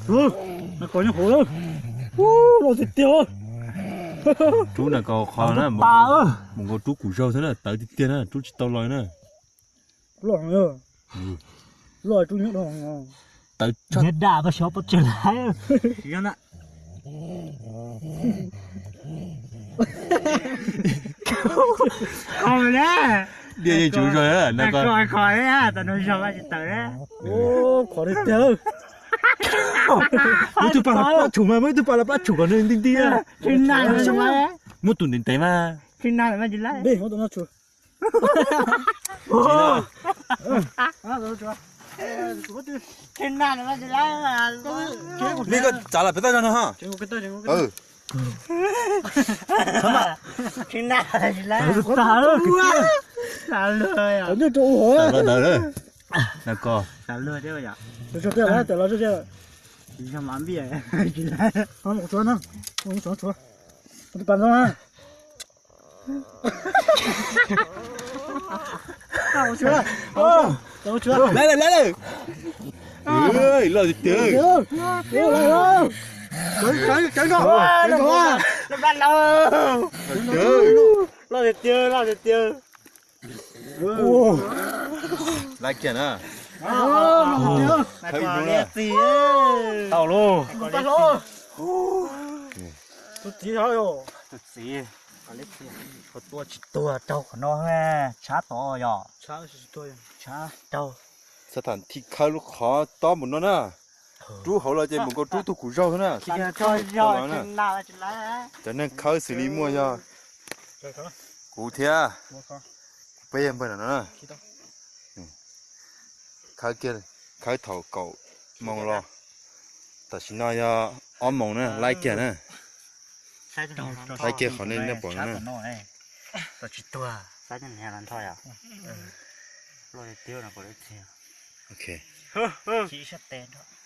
Ub, na kos nyob hauv. Ub, loj tiag tiag. Rub na kos qhov na, mus nkaus rub kuv zaug xwb na, tawv tiag tiag na, rub tsis tau los na. Loj, loj rub nyob. Tawv. Niag dam tau xyov pov tseg lawm. Diaj yeej tsis ua zog na, kos kos tau no zog tsis tawm na. Khov tiag tiag. Muab tus pas los pab tshum mas, muab tus pas los pab tshum kom nws nti nti. Muab tus ntev ntev mas. Li koj tsav los peb toj zog no ha. Lawv lawv lawv. Loj tiag tiag. Loj tiag tiag, loj tiag tiag. Laiv kiag na. Tau lauj. Tus txiv, tus txiv, tua tsis tuag raug qhov no, tshab tod yog. Tshab raug. Xav tham thim khawb lub qhov tob mus no na. Rub hauv los ces mus nkaus rub tug kuv zaug xwb na. Cov neeg khawb xws li muaj yog kuv thiab, kuv peb yog npawg no na. Khawb kiag, khawb thaum kaum moos los, tam sim no yog ob moos na, laib kiag na. Laib kiag qhov nej pom no na. Ok.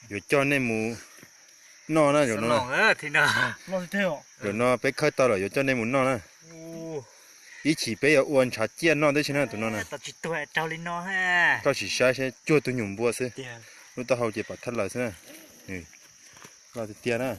Yuav coj nej mus noj na, zaum no peb khawb tau lawm yuav coj nej mus noj na. Ib chim peb yuav ua ntshav ciaj noj tib si na tus no na. Koj sim saib saib cuag tus nyuam npua xwb. Lub taub hau ces pam thaj lawm xwb na. Loj tiag tiag na.